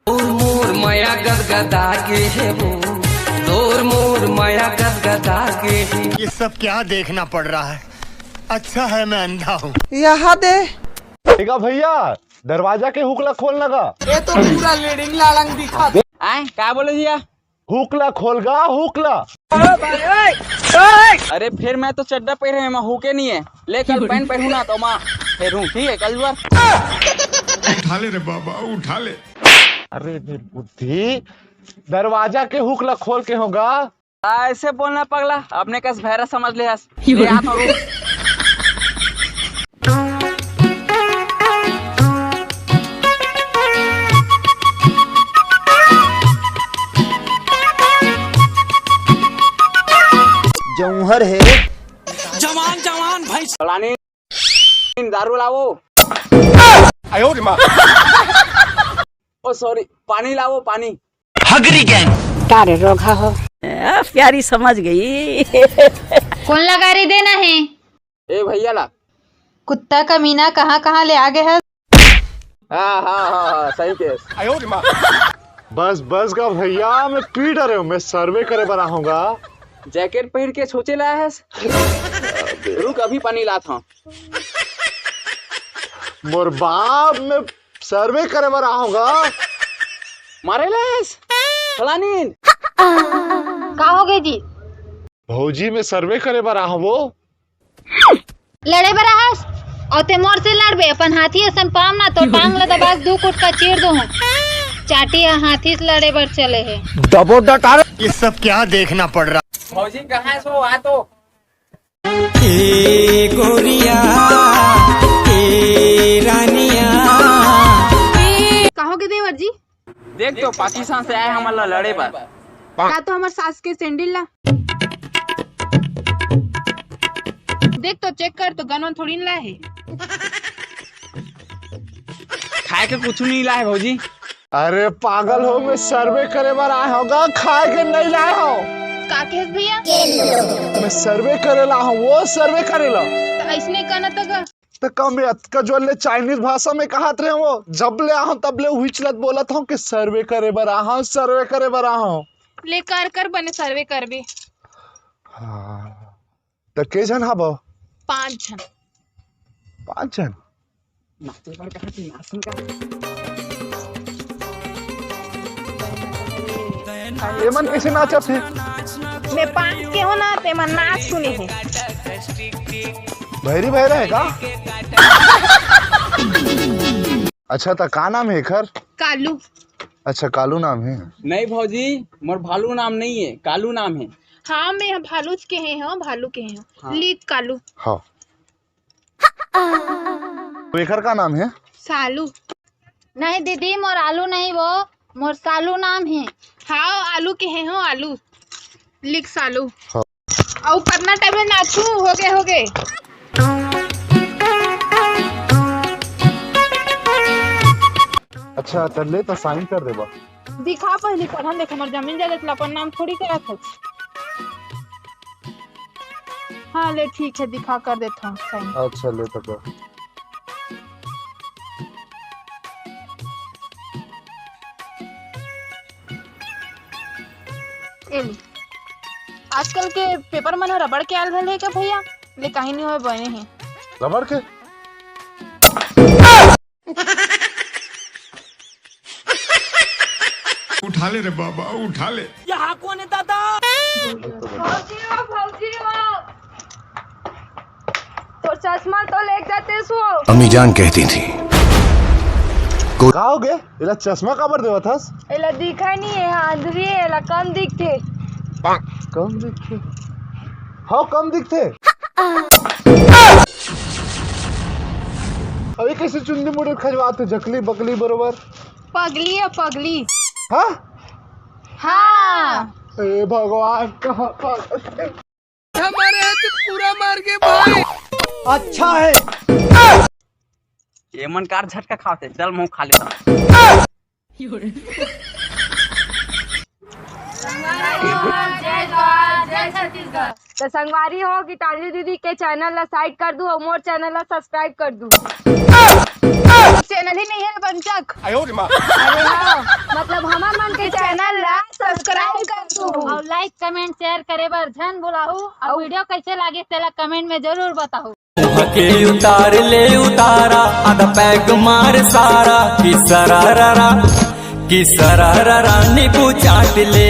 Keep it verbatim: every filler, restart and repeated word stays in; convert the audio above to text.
तोर मोर मया गदगदा के हे वो, तोर मोर मया गदगदा के हे। ये सब क्या देखना पड़ रहा है? अच्छा है मैं अंधा हूँ। यहाँ दे। देखा भैया, दरवाजा के हुक ला खोल ना गा। ये तो पूरा लेडिंग लालंग दिखा दे। आए, का बोले भैया? हुक ला खोल गा, हुक ला। अरे फिर मैं तो चड्डा पहरे हूँ, एमा हुके नहीं है। ले कल पैंट पहनू ना तो मैं पहनू, ठीक है कल बार। उठा ले रे बाबा, उठा ले। अरे निर्बुद्धि, दरवाजा के हुक ला खोल के होगा। ऐसे बोलना पगला, अपने कस भैरा समझ ले हस। ले आ तो रुक। जौहर है। जवान जवान भाई। फलानी दारू लावो। ओ सॉरी, पानी लावो पानी। का रे रोगहा हो? आ, प्यारी समझ गई। कौन ला गारी देना है? ए भैया ला। कुत्ता कमीना कहाँ कहाँ ले आ गए है? हाँ हाँ हाँ हाँ, सही केस। बस बस गा भैया, मैं पी डरे हूँ, मैं सर्वे करे बर आहूँगा। जैकेट पहन के सोचे ला है। रुक, अभी पानी लात हूँ। मोर बाप, मैं सर्वे करे बर आहूँगा। मारे लेस फलानीन। का हो गए जी? भौजी, मैं सर्वे करे बर आहूँ वो। लड़े बर आहस? और ते मोर से लड़बे, अपन हाथी असन पाम ना तो टांग ला दबा के दू कुटका चीर दो। चाटी ह हाथी से लड़े बर चले है। ये सब क्या देखना पड़ रहा? भौजी कहाँ है सो आ तो। कहोगे देवर जी? देख तो पाकिस्तान से आए हमन ला लड़े बर। का तो हमर सास के सैंडल ला। देख तो चेक कर तो गनवन थोड़ी न लाए है। खाए के कुछ नहीं लाए भौजी। अरे पागल हो, मैं सर्वे करे बर आए हूँ गा, खाए के नहीं लाए हूँ। का केस भैया? मैं सर्वे करे ला हूँ, वो सर्वे करे ला। तो ऐसने कहना तो गा। तो कम अतका जोर ले चाइनीज भाषा में कहत रहे वो, जब ले आहूँ तब ले उही चलत बोलत हूँ कि सर्वे करे बर आहूँ, सर्वे करे बर आहूँ। ले कर कर बने सर्वे करबे। हाँ। तो के झन हबो? पाँच झन। पाँच झन। एमन कैसे नाचत हे? मैं पाँच के हो ना, ते मन नाच सुने हो। भैरी भैरा है का? अच्छा, त का नाम है एखर? कालू। अच्छा, कालू नाम है। नहीं भौजी, मोर भालू नाम नहीं है, कालू नाम है। हाँ, मैं भालूच के हैं, हाँ, भालू के हैं। हाँ। लिख कालू। हाँ। तो एखर का नाम है? सालू। नहीं दीदी, मोर आलू नहीं वो, मोर सालू नाम है। हाँ, आलू के हैं, हो आलू। लिख सालू। हाँ। अउ कतना टाइम में नाचू? हो गए, हो गए। अच्छा, त ले त साइन कर देबा। दिखा पहली पढ़न देख, हमर जमीन जायदाद ला अपन नाम थोड़ी करत हो। हाँ, ले ठीक है, दिखा कर देता हूँ साइन। अच्छा, ले त कर। ए ले। आजकल के पेपर मन ह रबड़ के आल घल है क्या भैया? ले कहीं नहीं होए बने हैं। रबड़ के? उठा ले रे बाबा, उठा ले। भौजी हो, भौजी हो। तोर चश्मा तो लेके जाते सो। अम्मी जान कहती थी। का हो गए? एला चश्मा काबर देवत हस? एला दिखा नहीं है, हाँ, आंधरी है, एला कम दिखते। कम दिखते? हाँ, कम दिखते। अबे कैसे चुंदी मुड़ी खजवाते, जकली बकली बरोबर। पगली है, पगली। हाँ? हाँ। हे भगवान, कहाँ पागल? हमारे यहाँ तो पूरा मार के भाई। अच्छा है। ये मन कार झटका खाते, चल मुंह खा लेता। तो संगवारी हो, गीतांजलि दीदी के चैनल ला साइड कर दू और मोर चैनल ला सब्सक्राइब कर दू। चैनल ही नहीं है बंचक। अरे हाँ, मतलब हमर मन के चैनल ला सब्सक्राइब कर दू। और लाइक, कमेंट, शेयर करे बर झन भुलाहू। और वीडियो कैसे लागे तेला कमेंट में जरूर बताहू। के उतार ले उतारा, आधा पैग मार सारा, कि सरारा, कि सरारा, नींबू चाट ले